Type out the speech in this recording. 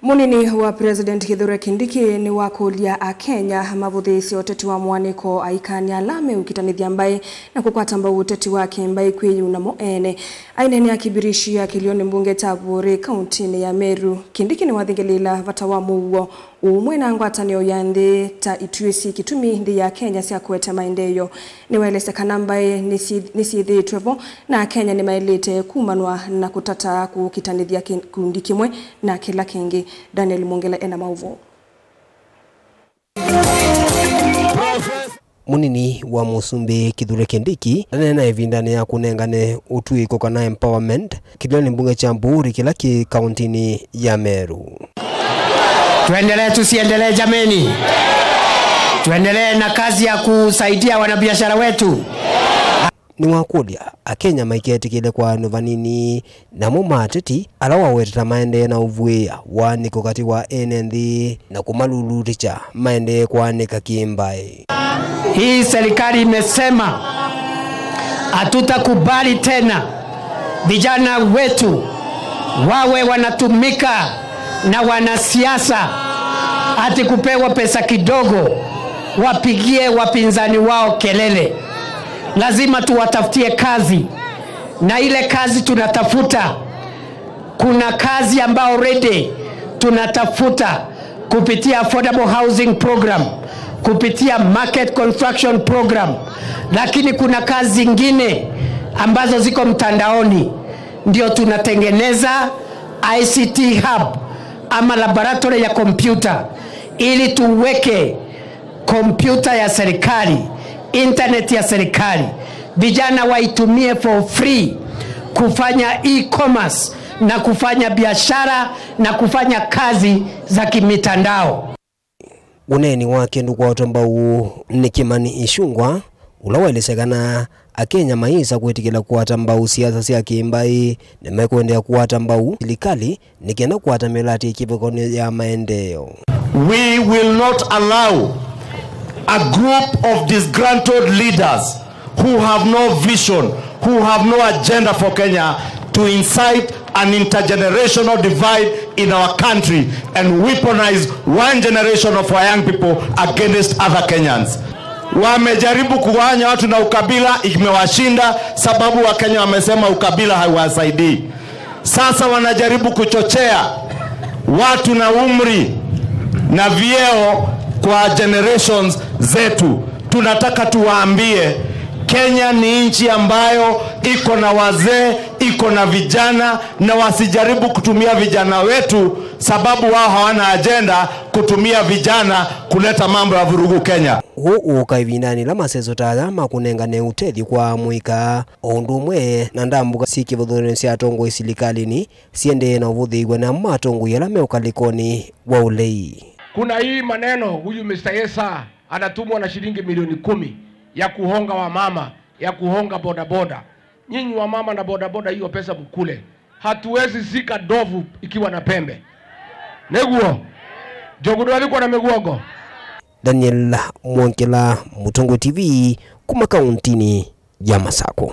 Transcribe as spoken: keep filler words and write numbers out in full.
Mũnini wa President Kithure Kindiki nĩwakũlya Akenya mavũthĩĩsye ũteti wa mũanĩko aikany'a ala meũkitanĩthya mbaĩ na kũkwata mbau ũteti wa kĩmbaĩ kwĩyuna mo ene. Aineenea Kibirishi ya kĩlĩonĩ mbunge kya Buuri kauntinĩ ya Meru, Kindiki nĩwathingĩlĩĩla vata wa mũuo, ũũmwe na ngwatanĩo ya nthĩ ta ituĩ syĩ kĩtumi nthĩ ya Kenya sya kũete maendeeo. Nĩwaelesya kana mbaĩ nĩsyĩ-, nĩsyĩthĩĩtwe vo, na Akenya nĩmaĩlĩte kumanwa na kũtata kũkitanĩthya kĩkundi kĩmwe na kĩla kĩngĩ. Daniel Mwongela ena maũvoo. Mũnini wa Mũsumbĩ Kithure Kindiki ndaneena ĩvindanĩ ya kũnengane ũtw'ĩko kana empowerment kĩlĩonĩ mbunge kya Buuri kĩla kĩ kauntinĩ ya Meru. Tuendelee, tusiendelee jameni? Tuendelee na kazi ya kusaidia wanabiashara wetu? Nĩwakũlya Akenya maiketĩkĩle kwaanw'a vanini, namo ma ateti ala waweteta maendee na ũvw'ĩĩa waanĩko katĩ wa ene nthĩ na kũmalulutĩkya maendee kwaanĩka kĩmbaĩ. Hii serikali imesema hatutakubali tena vijana wetu wawe wanatumika na wanasiasa ati kupewa pesa kidogo wapigie wapinzani wao kelele. Lazima tuwatafutie kazi, na ile kazi tunatafuta, kuna kazi ambayo already tunatafuta kupitia Affordable Housing Program, kupitia Market Construction Program, lakini kuna kazi zingine ambazo ziko mtandaoni. Ndio tunatengeneza I C T hub ama laboratory ya kompyuta ili tuweke kompyuta ya serikali, internet ya serikali, vijana waitumie for free kufanya e-commerce na kufanya biashara na kufanya kazi za kimitandao. Ũneeni wake ndũkwatwa mbau nĩ Kimani Ichung'wah, ũla waelesya kana Akenya mayĩsa kwĩtĩkĩla kũkwata mbau siasa sya kĩmbaĩ, nĩmekũendeea kũkwata mbau silikalĩ nĩ kenda kũkwata mĩlatĩ ya kĩvathũkany'o ya maendeeo. We will not allow a group of disgruntled leaders who have no vision, who have no agenda for Kenya, to incite an intergenerational divide in our country and weaponize one generation of our young people against other Kenyans. Wamejaribu kugawanya watu na ukabila, imewashinda, sababu Wakenya wamesema ukabila haiwasaidii. Sasa wanajaribu kuchochea watu na umri na vyeo kwa generations zetu. Tunataka tuwaambie, Kenya ni nchi ambayo iko na wazee, iko na vijana, na wasijaribu kutumia vijana wetu, sababu wao hawana ajenda kutumia vijana kuleta mambo ya vurugu Kenya. Ũũ ũũka ĩvindanĩ ĩla maseso ta aya ma kũnengane ũtethyo kwa amũika, o ũndũ ũmwe na ndambũka syĩ kĩvathũkany'o sya atongoi silikalĩnĩ, siendee na ũvũthĩĩw'a namo atongoi ala me ũkalĩkonĩ wa ũlei. Kuna hii maneno, huyu Mister Yesa anatumwa na shilingi milioni kumi ya kuhonga wamama, ya kuhonga bodaboda. Nyinyi wamama na bodaboda, hiyo pesa mkule. Hatuwezi zika ndovu ikiwa na pembe. Nĩguo. Njogu ndwavikwa na mĩguongo. Daniel Mwongela, Mũtongoi T V, kuma kauntinĩ ya Masakũ.